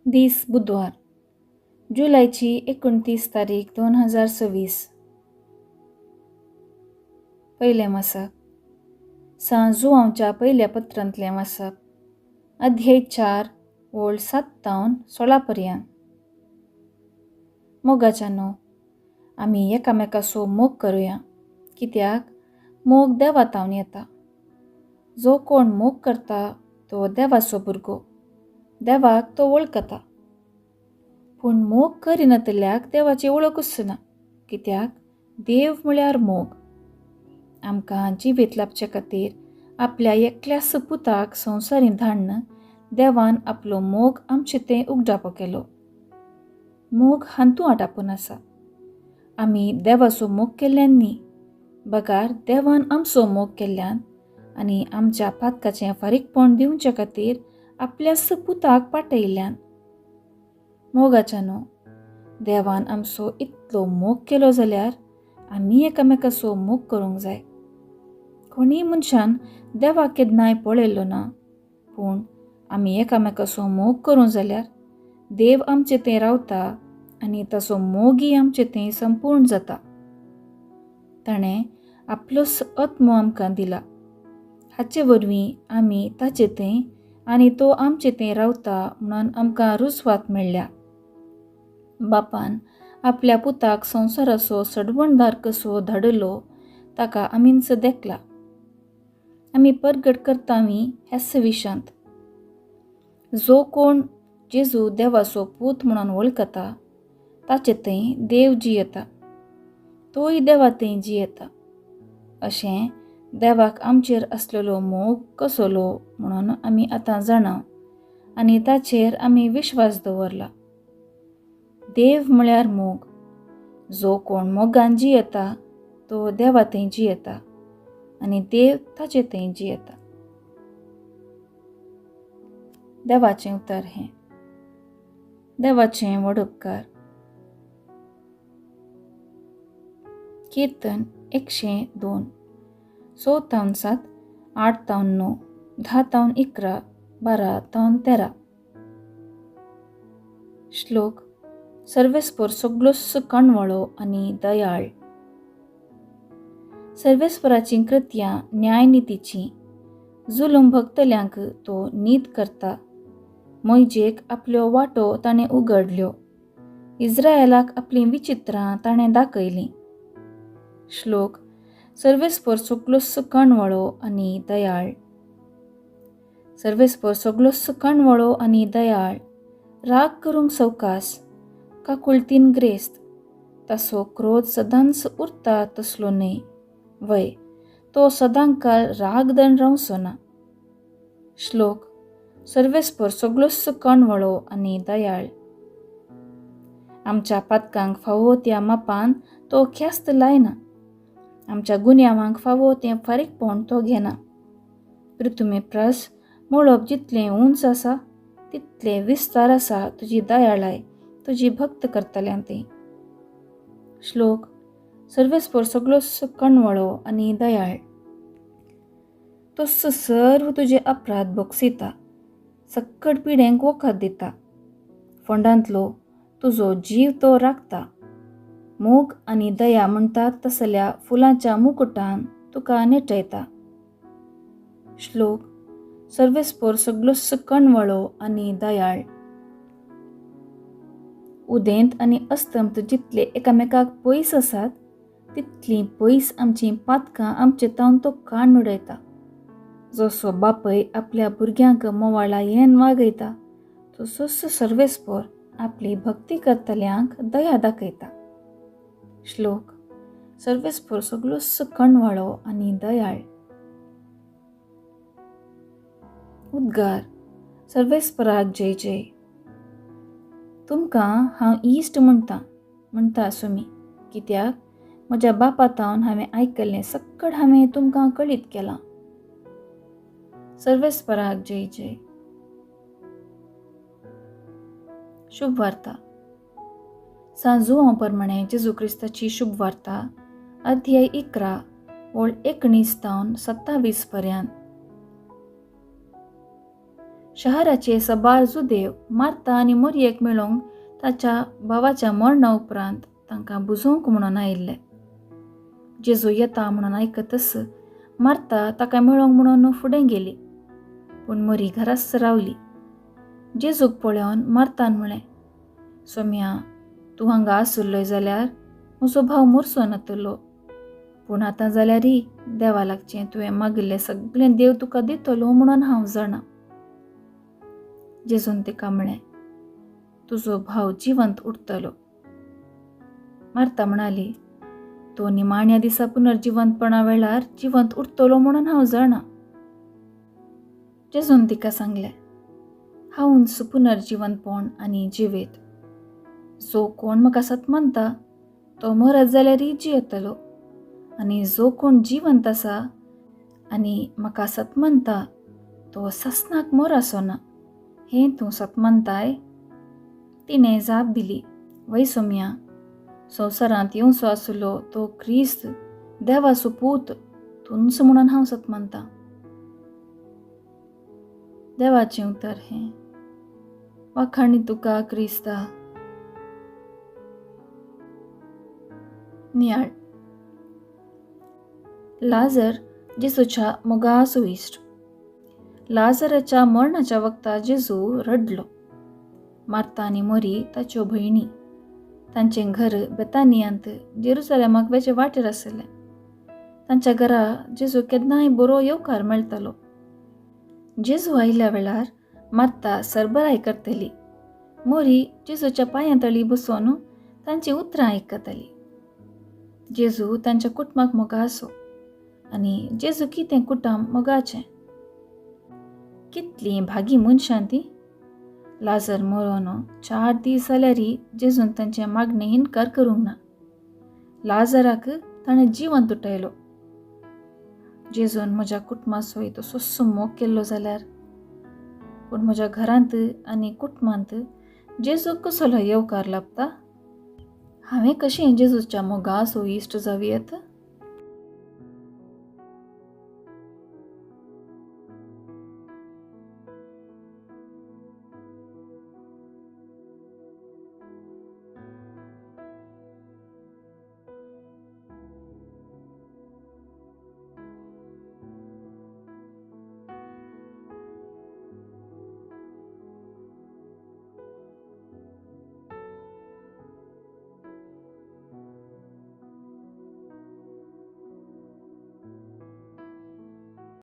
दीस बुधवार, जुलयची 29 तारीख 2026. पयलें वाचप सां जुआंवच्या पयल्या पत्रांतलें वाचप, अध्याय 4 ओळ 7 तावन 16 पर्यंत. मोगाच्यानो, आमी एकामेकाचो मोग करुया, कित्याक मोग देवा तावन येता. जो कोण मोग करता तो देवाचो भुरगो, देवाक तो वळखता. पूण मोग करिनातल्याक देवाची वळखूच ना, कित्याक देव म्हळ्यार मोग. आमकां जिवीत लाबचे खातीर आपल्या एकल्याच पुताक संवसारींत धाडून देवान आपलो मोग आमचे तें उगडापो केलो. मोग हांतू आटापून आसा, आमी देवाचो मोग केल्ल्यान न्ही, बगार देवान आमचो मोग केल्ल्यान आनी आमच्या पातकाचें फारीकपण दिवचे खातीर आपल्याच पुताक पाटयल्ल्यान. मोगाच्यानो, देवान आमचो इतलो मोग केलो जाल्यार आमी एकामेकाचो मोग करूंक जाय. कोणीय मनशान देवाक केन्नाय पळयल्लो ना, पूण आमी एकामेकाचो मोग करूं जाल्यार देव आमचे थंय रावता आनी ताचो मोगय आमचे थंय संपूर्ण जाता. ताणें आपलोच आत्मो आमकां दिला, हाचे वरवीं आमी ताचे थंय आनी तो आमचे थंय रावता म्हणून आमकां रुजवात मेळ्ळ्या. बापान आपल्या पुताक संवसाराचो सडवणदार कसो धाडलो ताका आमीच देखला. आमी परगट करता आमी ह्याच विशांत, जो कोण जेजू देवाचो पूत म्हणून वळखता ताचे थंय देव जियेता, तोय देवा थंय जियेता. अशें देवाक आमचेर आसलेलो मोग कसलो म्हणून आमी आतां जाणा आनी ताचेर आमी विश्वास दवरला. देव म्हळ्यार मोग. जो कोण मोगान जियेता तो देवा थंय जियेता आनी देव ताचे थंय जियेता. देवाचें उतर हें. देवाचें व्हड उपकार. कीर्तन 102, 6 तावन 7, 8 तावन 9, 10 तावन 11, 12 तावन 13. श्लोक सर्वेस्पर सगळोच कणवळो आनी दयाळ. सर्वेस्पराचीं कृत्यां न्यायनितीचीं, जुलूम भक्तल्यांक तो नीत करता. मोयजेक आपल्यो वाटो ताणें उगडल्यो, इस्रायलाक आपलीं विचित्रां ताणें दाखयलीं. श्लोक सर्वेस्पर सगळोच कणवळो आनी दयाळ. सर्वेस्पर सगळोच कणवळो आनी दयाळ, राग करूंक सवकास, काकुळतीन ग्रेस्त, ताचो क्रोध सदांच उरता तसलो न्हय, वय तो सदांकाळ राग दण रावचो ना. श्लोक सर्वेस्पर सगळोच कणवळो आनी दयाळ. आमच्या पातकांक फावो त्या मापान तो ख्यास्त लायना, आमच्या गुन्यांवांक फावो तें फारीकपण तो घेना. पृथ्वी प्रस मळब जितलें उंच आसा तितलें विस्तार आसा तुजी दयाळाय, तुजी भक्त करतल्यान ती. श्लोक सर्वेस्पर सगळोच कणवळो आनी दयाळ. तोच सर्व तुजे अपराध बोगसिता, सक्कड पिड्यांक वखद दिता. फोंडांतलो तुजो जीव तो राखता. मोग आनी दया म्हणटात तसल्या फुलांच्या मुकुटान तुका नेटयता. श्लोक सर्वेस्पर सगळोच कणवळो आनी दयाळ. उदेंत आनी अस्तंत जितले एकामेकाक पयस आसात तितलीं पयस आमचीं पातकां आमचे तावन तो काण उडयता. जसो बापय आपल्या भुरग्यांक मोवाळा येन वागयता तसोच सर्वेस्पर आपली भक्ती करतल्यांक दया दाखयता. श्लोक सर्वेस्पर सगळोच कणवाळो आनी दयाळ. उद्गार सर्वेस्पराक जय जय. तुमकां हांव इश्ट म्हणटा म्हणटा सुमी, कित्याक म्हज्या बापा तावन हांवें आयकल्लें सक्कड हांवें तुमकां कळीत केलां. सर्वेस्पराक जय जय. शुभ वार्ता. सां जुआंव प्रमाणे जेजू क्रिस्ताची शुभ वार्ता, अध्याय 11 ओळ 19 तावन 27 पर्यंत. शहराचे सबार जुदेव मार्ता आनी मोरयेक मेळोवंक ताच्या भावाच्या मरणा उपरांत तांकां बुजोवंक म्हणून आयिल्ले. जेजू येता म्हणून आयकतच मार्ता ताका मेळोवंक म्हणून फुडें गेली, पूण मोरी घराच रावली. जेजूक पळोवन मार्तान म्हळें, सोम्या, तूं हांगा आसुल्लोय जाल्यार म्हजो भाव मोरसो नातलो, पूण आतां जाल्यारय देवा लागचें तुवें मागिल्लें सगळें देव तुका दितलो म्हणून हांव जाणा. जेजून तिका म्हळें, तुजो भाव जिवंत उरतलो. मार्ता म्हणाली, तो निमाण्या दिसा पुनर्जिवंतपणा वेळार जिवंत उरतलो म्हणून हांव जाणा. जेजून तिका सांगलें, हांवूच पुनर्जिवंतपण आनी जिवेत. जो कोण म्हाका सत मानता तो मरत जाल्यारय जियेतलो, आनी जो कोण जिवंत आसा आनी म्हाका सत मानता तो ससनाक मोरासो ना. हें तूं सत मानताय? तिणें जाप दिली, वय सोम्या, संवसारांत येवचो आसलो तो क्रिस्त देवाचो पूत तूंच म्हणून हांव सत मानता. देवाचें उतर हें. वाखाणी तुका क्रिस्ता. नियाळ. लाजर जेजूच्या मोगाचो इश्ट. लाजराच्या मरणाच्या वखता जेजू रडलो. मार्ता आनी मोरी ताच्यो भयणी. तांचें घर बेतानियांत जेरुसलेमाक वेचे वाटेर आशिल्लें. तांच्या घरा जेजू केन्नाय बरो येवकार मेळटालो. जेजू आयिल्ल्या वेळार मार्ता सरबराय करतली, मोरी जेजूच्या पांयां तळी बसून तांचीं उतरां आयकताली. जेजू तांच्या कुटुंबाक मोगाचो आनी जेजू कितें कुटुंब मोगाचें. कितलीं भागी मनशां तीं. लाजर मरोन 4 दीस जाल्यारय जेजून तांचें मागणें इनकार करूंक ना. लाजराक ताणें जिवंत उठयलो. जेजून म्हज्या कुटुंबाचोय तसोच मोग केल्लो जाल्यार, पूण म्हज्या घरांत आनी कुटुंबांत जेजूक कसलो येवकार लाबता? हांवें कशें जेजूच्या मोगाचो इश्ट जावं येत?